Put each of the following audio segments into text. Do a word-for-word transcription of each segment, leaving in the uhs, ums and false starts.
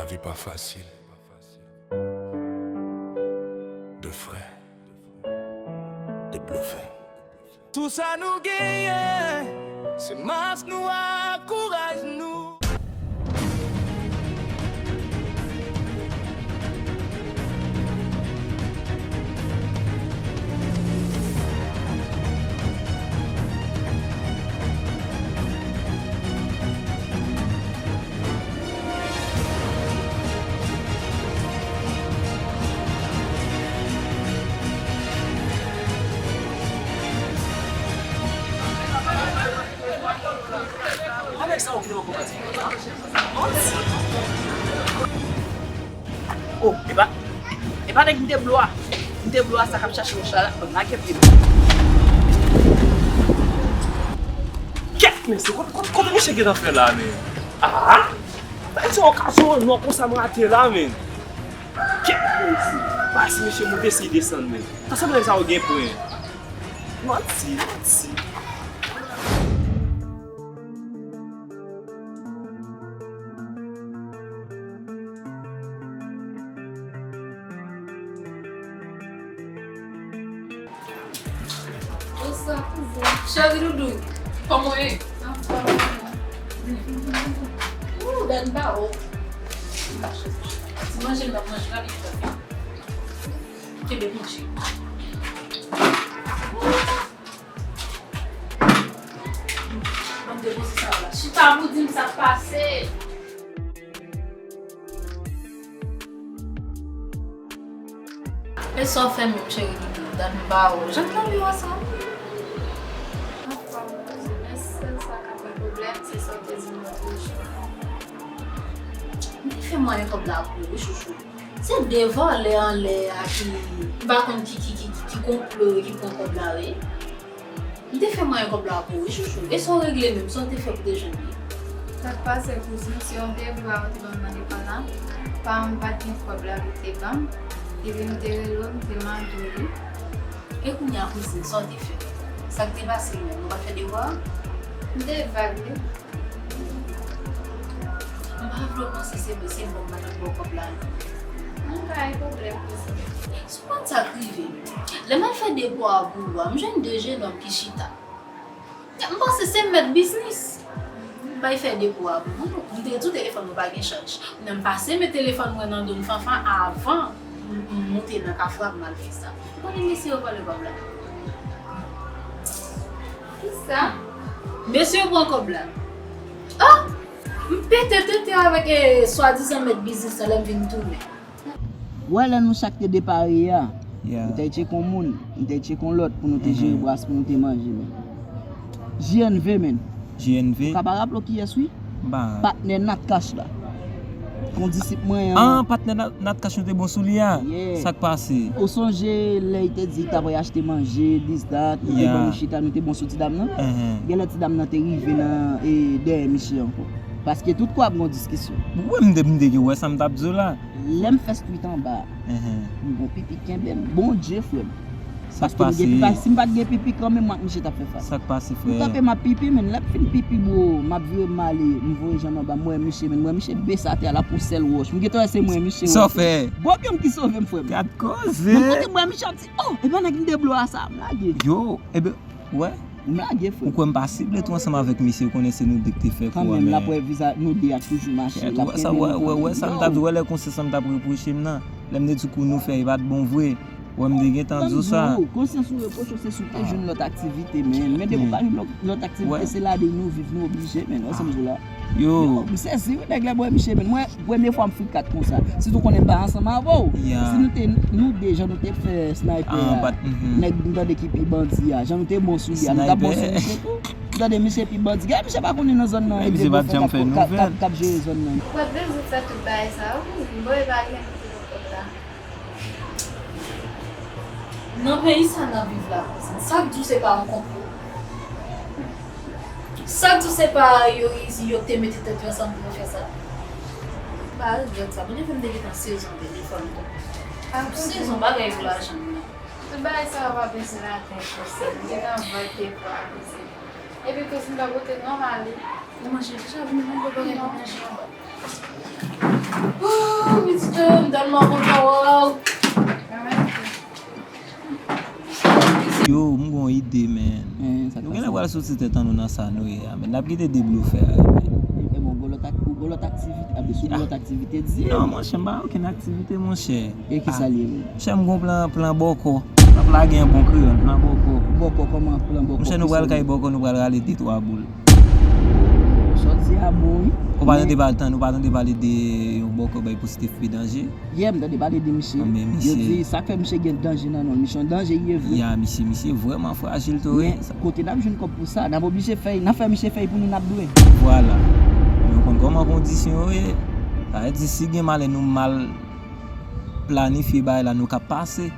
Lavi pa fasil. De frè, de blofè. Tou sa nou genyen, se mas nou a, kouraj nou. Avèk sa ou vin ankò pati. Oh, epa, epa nèg m te blo a. M te blo a, sa k ap chache yon chalak, ban m lage pye m. Kèt, men se kot, kot, kote misye gentan fè la, men? Ah! Sa se okazyon an konsa m rate la, men. Kèt, men se. Baz, misye moute si desann, men. Sa sanble sa ou gen pwen. Manti, manti. Bonswa, kouzen. Cheri doudou, kòman w ye? Anfòm. Ooh, dan ba o. Ti manje m ap manje la, li fè. Kenbe manje. Ban m depoze sa la. Chita pou di m sa k pase. E sa w fè menm, cheri doudou? Dat m pa wè w. Jan k nan biwo sa? Anfòm, kouzen, men sèl sa k ap yon pwoblèm, se sa w te di m lòt jou. M te fè mwayen kòb la pou ou, wi, chouchou. Se de vòlè anlè a ki, m pa konn ki, ki, ki, ki, ki konplo yo ki pran kòb la, wi. M te fè mwayen kòb la pou ou, wi, chouchou. E sa w regle menm, sa w te fè pou te jwenn li? Sa k pase, kouzin, se yon vye bwa ou te ban m nan lekòl la. Pa m pa t gen kòb la pou te ban m. Epi m te rele w, m te mande w li. E kounye a, kouzin, sa w te fè? Sa k te pase menm? Ou pa t fè devwa a? M te vag, wi. M pa vle w panse se mwen, se mwen k pa t ba w kòb la, non. M pa gen pwoblèm pou sa. Si w konn sa k rive m. Lè m al fè depo a pou ou a, m jwenn de jenòm ki chita. M panse se mèt biznis. M bay fè depo a pou ou. M te di w telefòn mwen pa gen chaj. Men m pase met telefòn mwen nan do m fanfan avan m, m moute nan kafou a pou m al fè sa. Ou konnen mesye yo vòlè kòb la. Kisa? Mesye yo pran kòb la. Ah! M pete tenten avèk, eh, swadizan mèt biznis lan lè m vin tounen. Ou wè lè nou chak te depare a, m te tcheke yon moun, m te tcheke yon lòt pou nou te jere bras pou nou te manje, men. J N V, men. J N V? Ou ka pa raple w kiyès, wi? Patnè Natcash la. Kon disip mwen an. Ah, patnè Nat-, Natcash nou te bon sou li a? Yeah. Sa k pase? Ou sonje lè l te di l t ap achte manje, this, that, nou te ban nou chita, nou te bon sou ti dam nan? Genlè ti dam nan te rive nan, e, dèyè misye ankò. Paske tout kwa ap gen yon diskisyon. Ou wè m te, m te gen wè sa m t ap di w la. Lè m fè street anba a, m gon pipi kenbe m. Bondye, frè m. Paske m gen pipi, si m pa t gen pipi kanmenm, mwen ak misye t ap fè fas. Sa k pase, frè? M kanpe, m ap pipi, men lè m fin pipi, bro, m ap vire m ale, m voye janm anba, m wè misye, men m wè misye bese atè a, l ap yon sèl wòch. M gentan wè se mwen, misye. Sa w fè? Bondye m ki sove m, frè m. Gad koze! Men kote m wè misye ap di, oh, e pa nèg m te blo a sa, m lage. Yo, e ben, wè. M lage, frè. Ou kwè m pa sible tou ansanm avèk misye, ou konnen se nou de k te fè kou a, men. Kanmenm, l ap wè viza nou de a k toujou mache, l ap kenbe nou kanmenm. Wè, wè, wè sa m t ap di, wè lè konsyans lan m t ap repwoche m nan. Lè m te di kou nou fè, e pa t bon vre. Wè m te gentan di w sa. Ban m di w, konsyans ou repwoche w se si w te jwenn lòt aktivite, men. Men depi w pa jwenn lòt, lòt aktivite, se ladan nou viv, nou oblije, men. Wè sa m di w la. Yo. Yo, m sezi, wi, nèg la bwè misye, men. Mwen, premye fwa m frikat konsa. Sitou konnen m pa ansanm avè w. Si nou te, nou de, jan nou te fè sniper a, nèg m tande ki pi bandi a, jan nou te bon sou li a, nou t ap bon sou misye tou. M tande misye pi bandi. Gade misye pa konnen nan zòn nan, misye pa t janm fè nouvèl. K ap, k ap jere zòn nan. Ou pa t bezwen fè tout bagay sa yo, kouzin. Bon, e pa gen pou tout kòb la. Nan peyi sa n ap viv la, kouzin, sa k di w se pa yon konplo? Sa k di w se pa yo, yo te mete tèt yo ansanm pou yo fè sa? Pa regrèt sa. Bondye fè m te gentan sezi yon telefòn tou. Sezi yon bagay pou lajan m nan. Tout bagay sa yo pa peze latèt, kouzin. M gentan vòlè telefòn, kouzin. Epi kouzin pa pote non, m ale. Ou manje deja? Vin manje bagay pou manje anba. Oh, mister, m tèlman kontan wè w. Yo, m gon ide, man. Eh, sa k pase? Nou genlè pral soti tèt an nou nan sa nou ye a, man. N ap kite de blofè a, man. E, e, bon, gon lòt ak-, gon lòt aktivite, a, si gon lòt aktivite, di. Non, monchè, m pa okenn aktivite, monchè. E ki sa l ye, menm? Monchè, m gon plan, plan bòkò. M ap lage yon bon kreyòl, plan bòkò. Bòkò, kòman plan bòkò? Monchè, nou pral kay bòkò, nou pral rale de twa boul. Sa w di a bon, wi. Ou pa tande pale, tann, ou pa tande pale de yon bòkò bay pou Steph P Danje? Yè, m tande pale de misye. Anben, yo di sa k fè misye gen danje nan non l. Misye yon danje, li ye vre. Ya, misye, misye vrèman frajil tou, wi. Men, kote n ap jwenn kòb pou sa? N ap oblije fè, n ap fè misye fè pou nou, n ap dwe. Vwala. Men w konn kòman kondisyon yo ye. Sa vle di, si gen malè nou mal planifye bagay la, nou k ap pase.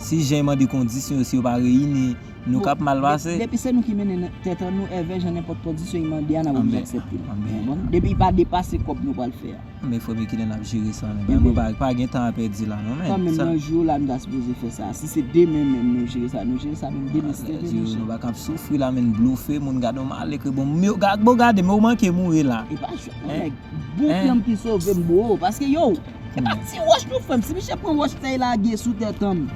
Si jan mande kondisyon yo, si yo pa reyini, nou k ap mal pase. Depi se nou ki mennen tèt an nou, èvè jan nenpòt kondisyon li mande a, n ap oblije aksepte l. Anben. Depi li pa depase kòb nou pral fè a. Men frè m, kilè n ap jere sa, men? Mwen pa, pa gen tan a pèdi la, non, men. Kanmenm, nan jou la, nou ta sipoze fè sa. Si se demen menm nou jere sa, nou jere sa menm demen, si te vle, monchè. Nou pa ka ap soufri la, men, blofe moun, gade yon malekre, bon, gade, bon, gade, men ou manke mouri la. E pa jwèt non, nèg. Bon plan ki sove m, bro. Paske, yo, e pa ti wòch non, frè m. Si misye pran wòch, fè l lage sou tèt an m.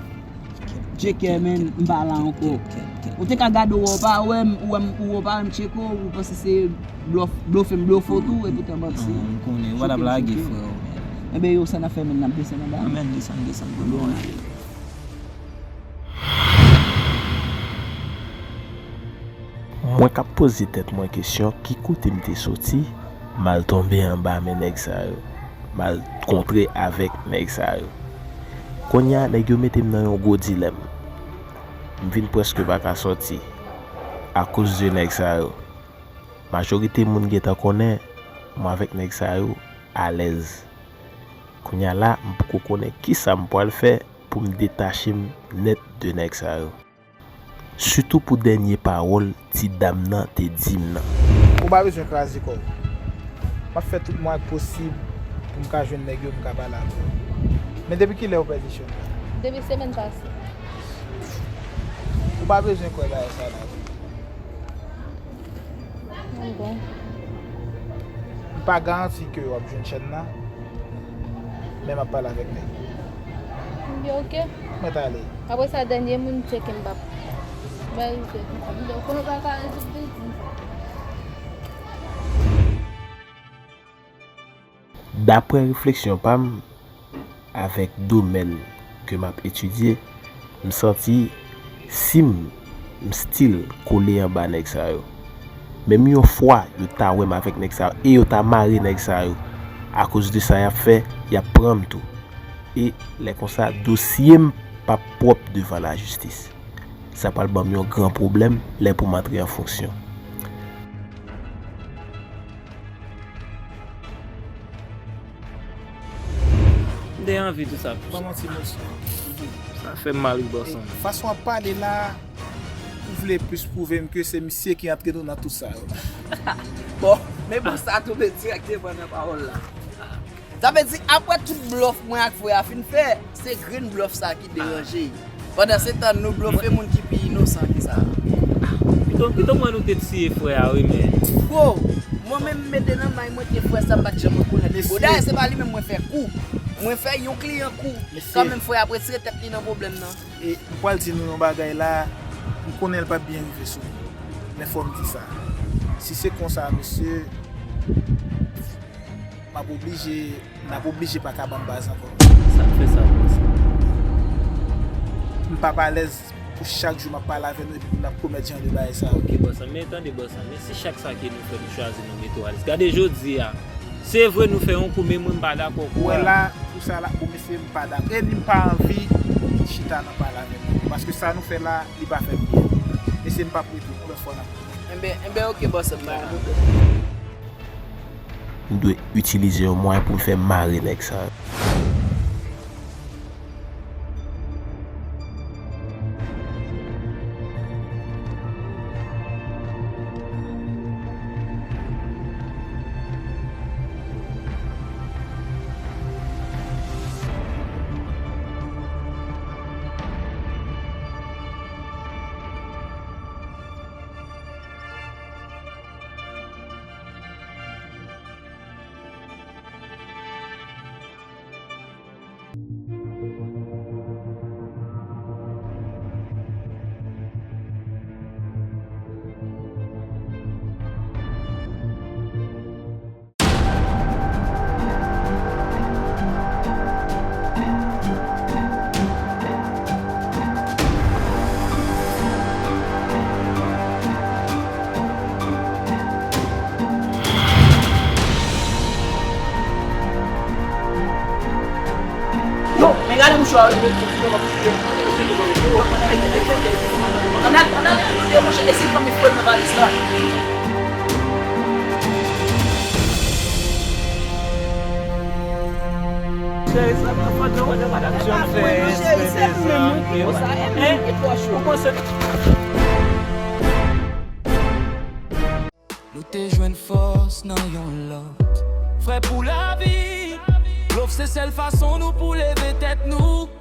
Tcheke, men, m pa la ankò. Ou te ka gade w, ou pa wè m, ou wè m, ou pa wè m tcheke w, ou panse se blòf, blofe m blofe w tou, e poutan manti. Non, m konnen, ou pa t ap lage frè w, men. Enben, yo, sa n ap fè, men, n ap desann anba. Anben, desann, desann, pou nou ale. Mwen k ap poze tèt mwen kesyon, ki kote m te soti, m al tonbe anba men nèg sa yo, m al kontre avèk nèg sa yo. Kounye a, nèg yo mete m nan yon gwo dilèm. M vin prèske pa ka sòti akoz de nèg sa yo. Majorite moun gentan konnen mwen avèk nèg sa yo alèz. Kounye a la, m poko konnen kisa m pral fè pou m detache m nèt de nèg sa yo. Sitou pou dènye pawòl ti dam nan te di m nan. Ou pa bezwen kraze kò w. M ap fè tout mwayen k posib pou m ka jwenn nèg yo, m ka pale avè w. Men depi kilè ou pèdi Shonda? Depi semèn pase. Ou pa bezwen kwè bagay sa la vre. Bon. M pa garanti ke w ap jwenn Shonda, men m ap pale avèk nèg yo. Ebyen, oke. Mwen t ale. Apre sa, dènye moun tcheke m p ap bay ou tcheke. Donk, konnen w pa ka rezoud byen di m sa. Daprè refleksyon pa m, avèk domèn ke m ap etidye, m santi si m, m still kole anba nèg sa yo, menm yon fwa yo ta wè m avèk nèg sa yo e yo ta mare nèg sa yo akoz de sa y ap fè, y ap pran m tou. E lè konsa, dosye m p ap pwòp devan lajistis. Sa pral ban m yon gran pwoblèm lè pou m antre an fonksyon. M te anvi di sa tou. Ban m yon ti mo sou. Sa fè m mal wi, bòs an. Fason w ap pale la, ou vle plis pwouve m ke se misye ki antre nou nan tout sa yo. Bon, men bon, sa tonbe dirèkteman nan pawòl la. Sa vle di, apre tout blòf mwen ak frè a fin fè, se grenn blòf sa ki deranje. Pandansetan, nou blofe moun ki pi inosan ke sa. Pito, pito mwen nou te tiye frè a, wi, men. Bro, mwen menm, m mete nan may mwen ke frè sa m pa t janm rekonèt li. Bro, dayè, se pa li menm mwen fè kou. Mwen fè yon kliyan kou. Kanmenm, frè a ap retire tèt li nan pwoblèm nan. E m pral di nou yon bagay la, m konnen l p ap byen rive sou nou. Men fò m di sa. Si se konsa, mesye, m ap oblije, n ap oblije pa ka ban m baz ankò. Sa k fè sa konsa? M p ap alèz pou chak jou m ap pale avè nou epi pou n ap komèt jan de bagay sa yo. Ok, bòs lan, men tande, bòs lan, men si chak sa ke nou fè, nou chwazi nou mete w alèz. Gade jodi a, se vre nou fè yon kou, men mwen m pa dakò kou a. Ou wè la, pou sa la, bon, mesye, m pa dakò. E ni m pa anvi chita nan pale avè nou. Paske sa nou fè la, li pa fè m byen. Mesye, m p ap rete, yon lòt fwa n ap. Enben, enben, ok, bòs, m pa. M dwe itilize yon mwayen pou m fè mare nèg sa yo. An al, an al, monchè, esi fanmi fwèl nan valiz la. Cheri, sa pa fòt non, madanm. Misye fè espè de zan. Ou panse Nou te jwenn fòs nan yon lòt. Frè pou lavi. Love se sèl fason nou pou leve tèt nou.